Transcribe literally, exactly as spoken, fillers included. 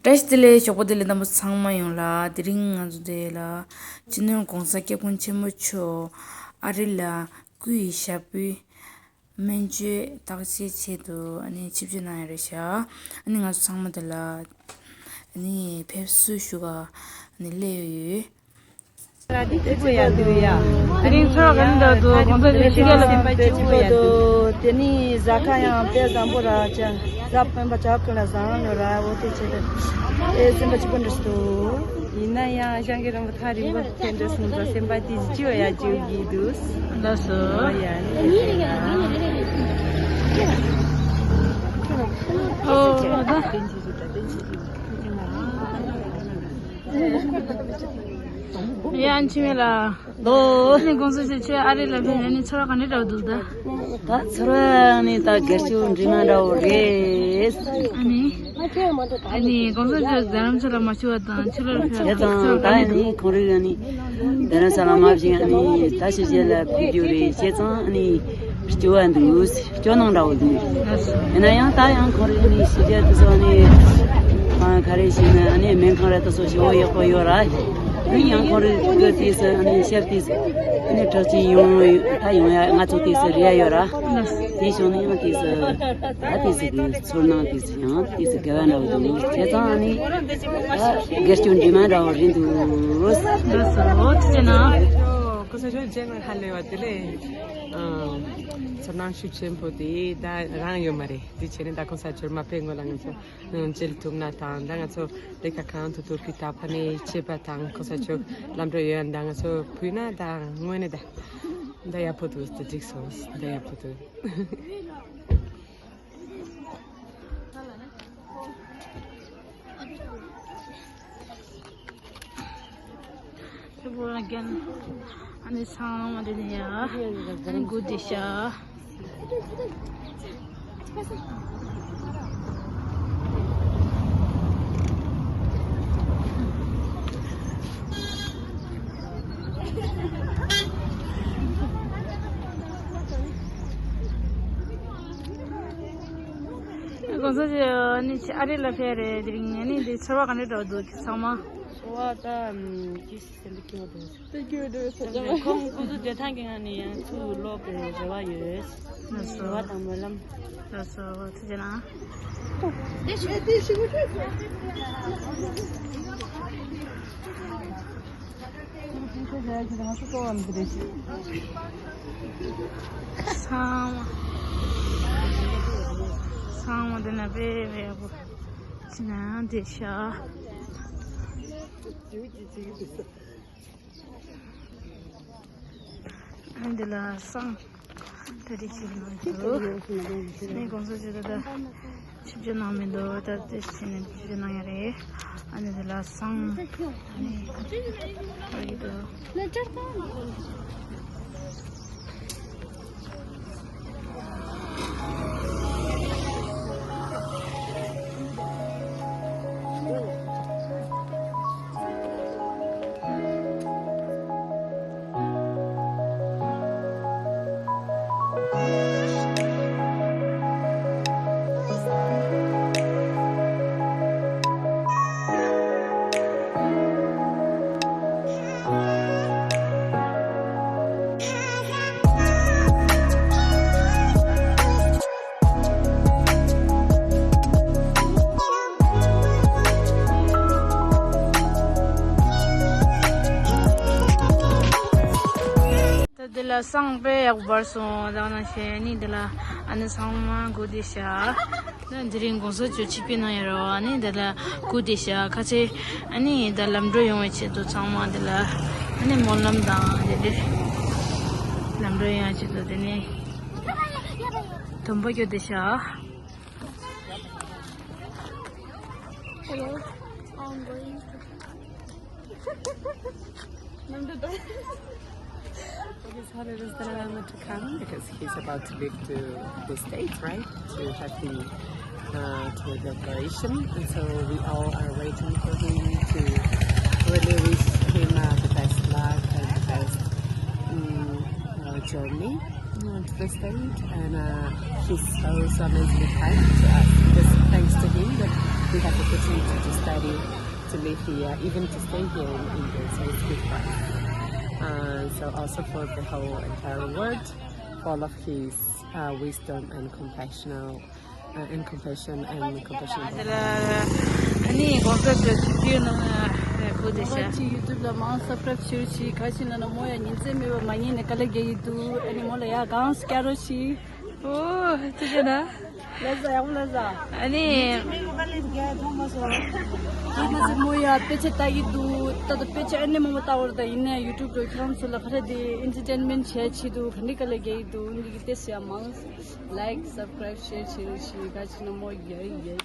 བཀྲ་ཤིས་བདེ་ལེགས། ཞོགས་པ་བདེ་ལེགས། རྣམ་པ་ཚང་མ་ཡོངས་ལ། དེ་རིང་ང་ཚོ་དེ་ལ་སྤྱི་ནོར་༸གོང་ས་༸སྐྱབས་མགོན་ཆེན་པོ་མཆོག་ཨ་རི་ལ་སྐུ་ཡི་ཞབས་པུས་སྨན་བཅོས་བརྟག་དཔྱད་ཆེད་དུ་ཨ་ནི་ཆིབས་བསྒྱུར་གནང་ཡ་རེད་ཤག་ཨ་ནི་ང་ཚོ་ཚང་མ་དེ་ལ་ཨ་ནི་ཕེབས་བསུ་ཞུ་ག་ཨ་ནི་སླེབས་ཡོད། དེ་རིང་ཚོར་བ་ག་འདྲ་འདུག །༸གོང་ས་མཆོག་ཕྱི་རྒྱལ་ལ་ཕེབས་པ་ཅི་འདྲ་འདུག །དེ་ནི་གཟའ་ཁ་ཡང་དཔེ་བཟང་པོ་ར་ཅན། གཟའ་སྤེན་པ་ཇག་ཀུན་ལ་བཟང་ཡོད་ར། འོ་དེ་བྱས་ཏེ་ཨེ་སེམས་པ་སྐྱིད་པོ་འདྲ་ཞིག་འདུག །ཡིན་ན་ཡང་ཤང་གི་རིན་པོ་ཐག་རིང་པོ་དེ་འདྲ་སོང་ཙང་སེམས་པ་དེ་སྐྱིད་པོ་ཡ་སྐྱིད་གི་འདུག །ལགས་སོ། ཨོ་ཡ་ནི། ཨོ་ད། ཡ་འཆི་མེད་ལགས། ལོ། ཨ་ནི་༸གོང་ས་མཆོག་ཁྱོད་ཨ་རི་ལ་ཕེབས་ནས་ཨ་ནི་ཚོར་བ་ག་འདྲ་འདྲ་བོ་འདུག་ད། ད་ཚོར་བ་ནི་ད་སྒེར་གཅོད་འདྲེས་མ་འདྲ་བོ་རེད། ཨ་ནི། ཨ་ནི་༸གོང་ས་མཆོག་རྡ་རམ་ས་ལ་མ་བཞུགས་པ་དང་ཕྱི་ལོགས་ཕེབས་པ་དང་ཚོར་བ་ག་འདྲ་འདུག །ད་ནི་ཁོང་རང་ཨ་ནི་རྡ་རམ་ས་ལ་མ་བཞུགས། ཨ་ནི་ད་ཕྱི་རྒྱལ་ལ་ཕེབས་རྒྱུ་རེད། བྱས་ཙང་ཨ་ནི་སྐྱོ་བ་འདུག །སྐྱོ་སྣང་འདྲ་བོ་འདུག །ཡིན་ན་ཡང་ད་ཡང་ཁོང་རང་ཨ་ནི་ཕྱི་རྒྱལ་དུ་སོང་ནས་ཨ་ག་རེ་བྱས་ན་ཨ་ནི་སྨན་ཁང་རེ་དུ་སོང་ཞེ་པོ་ཡག་པོ་ཡོད་ར། ཨ་ནི་ཡང་ཁོང་རང་གི་དུས་སུ་ཨ་ནི་ཤར་དུས་སུ་ཨ་ནི་གྲགས་ཅན་ཡོང་ད་ཡོང་ཡ་ང་ཚོ་དུས་སུ་རེ་ཡ་ཡོད་ར། དེ་བྱུང་ནས་ཡང་དུས་སུ་ད་དུས་སུ་གི་ཚོར་སྣང་དུས་སུ་ཡང་དུས་སུ་དགའ་བ་འདྲ་བོ་འདུག །བྱས་ཙང་ཨ་ནི་ད་སྒེར་གཅོད་འདྲེས་མ་འདྲ་བོ་རེད་འདུག །ལགས་སོ། ཐུགས་རྗེ་གནང་། ཁོ་ཚོ་ཆོས་རྗེས་མ་ཧ་ལས་པ་དེ་ལས། ཚོར་སྣང་ཤུགས་ཆེན་པོ་དེ་ད་རང་ཡོད་མ་རེད། དེ་བྱས་ནས་ད་༸གོང་ས་མཆོག་མ་ཕེབས་སྔོན་ལ་ང་ཚོ་མཇལ་ཐུབ་ན་དང་། ད་ང་ཚོ་ལས་ཀ་གང་ཐུབ་ཐུབ་ཀྱིས་ད་ཕ་ནས་བྱེད་པ་དང་༸གོང་ས་མཆོག་ལམ་འགྲོ་ཡོད་ན་ད་ང་ཚོ་ཕུལ་ན་ད་དངོས་གནས་ད་ད་ཡག་པོ་འདུག །ད་འགྲིག་སོང་། ད་ཡག་པོ་འདུག People again. ཨ་ནི་སང་ལོང་མ་དེ་ནས་ཡ། ཨ་ནི་སྒུག་བསྡད་ཤག ༸གོང་ས་མཆོག་ཨ་ནི་ཨ་རི་ལ་ཕེབས་རེད། དེ་རིང་ཨ་ནི་འདི་ཚོར་བ་ག་འདྲ་འདྲ་བོ་འདུག །ཚང་མ། ཚོར་བ་ད་ཨམ་ཅི་སེམས་པ་སྐྱིད་པོ་འདུག །སྐྱིད་པོ་འདུག །ཁོང་ཁོང་ཚོ་བདེ་ཐང་གི་ངང་ནས་ཡང་ཚུར་ལོག་པའི་རེ་བ་ཡོད། ལགས་སོ། རེ་བ་དང་སྨོན་ལམ། ལགས་སོ། ཐུགས་རྗེ་གནང་། ཚང་མ། ཚང་མ་འདི་ན་དཔེ་དཔེ་ཡག་པོ་ཅི་ན་བསྡད་ཤག་ཨ་འདི་ལ་བསང་གྲ་སྒྲིག་བྱེད་ཀྱི་འདུག །ནི་༸གོང་ས་མཆོག་ད་ལྟ་ཆིབས་བསྒྱུར་གནང་མི་འདུག །ད་ལྟ་ཕྱིན་ནས་ཆིབས་བསྒྱུར་གནང་ཡ་རེད། ཨ་ནི་འདི་ལ་བསང་ནི་ག་རེ་འདུག་ད་འདི་ལ་བསང་དཔེ་ཡག་པོ་འབར་སོང་། ད་ནང་བཞིན་ནི་འདི་ལ་ཨ་ནི་ཚང་མ་སྒུག་བསྡད་ཤག །ད་དེ་རིང་༸གོང་ས་མཆོག་ཆིབས་བསྒྱུར་གནང་ཡ་རེད་པ། ཨ་ནི་འདི་ལ་སྒུག་བསྡད་ཤག །ཁ་ཆེ་ཨ་ནི་ད་ལམ་འགྲོ་ཡོང་བའི་ཆེད་དུ་ཚང་མ་འདི་ལ་ཨ་ནི་སྨོན་ལམ་དང་དེ་འདྲ་ལམ་འགྲོ་ཡོང་བའི་ཆེད་དུ་དེ་ནས་དུམ་བུ་སྐྱོར་བསྡད་ཤག Hello, I'm going to. His Holiness Dalai Lama to come because he's about to leave to the States, right? To have the uh, to the operation. And so we all are waiting for him to really wish him uh, the best luck and the best um, uh, journey uh, to the state. And uh, he's so, so amazingly kind to us. Just thanks to him that He has the opportunity to study, to live here, even to stay here in India. So it's good for us. And so also for the whole entire world, for all of his uh, wisdom and compassional, uh, and compassion and compassion. ཨ་ནི་གོང་ས་མཆོག་ཅིག་བརྒྱུད་ནང་ཁུལ་དེ་ཤ། ཅི་ཡུ་ཊུབ་ལ་མང་སབ་སི་ཀྲའིབ་བྱེད་རོགས་ཞེས། ཁ་ཤས་ན་ན་མོ་ཡ་ཉིན་མཚན་མེད་པར་མ་ཉན་ནས་དཀའ་ལས་རྒྱག་གི་འདུག་ཨ་ནི་མོ་ལ་ཡ་གང་སྐྱ་རོགས་ཞེས། ཨོ་ཐུགས་རྗེ་གནང་། ལེ་ཟ་ཡག་པོ་ལེ་ཟ། ཨ་ནི། ཁྱེད་མ་ཟེར་མོ་ཡ་དཔེ་ཆ་ལྟ་གི་འདུག་ད་ལྟ་དཔེ་ཆ་ཨ་ནི་མང་པོ་ལྟ་བར་ད་ཡིན་ནའི་ཡུ་ཊུབ་འགྲོ་ཁྱེད་རང་ཚོ་ལ་ག་རེ་དེ་ཨེན་ཊར་ཊེན་མེན་ཊི་བྱས་ཆེད་དུ་ག་འདྲི་དཀའ་ལས་རྒྱག་གི་འདུག་འདི་གི་ཏེ་སི་ཡ་མང་། ལའིཀ་སབ་སི་ཀྲའིབ་ཤེར་བྱེད་རོགས་ཞེས། ཁ་ཤས་ན་མོ་ཡ་ཡ།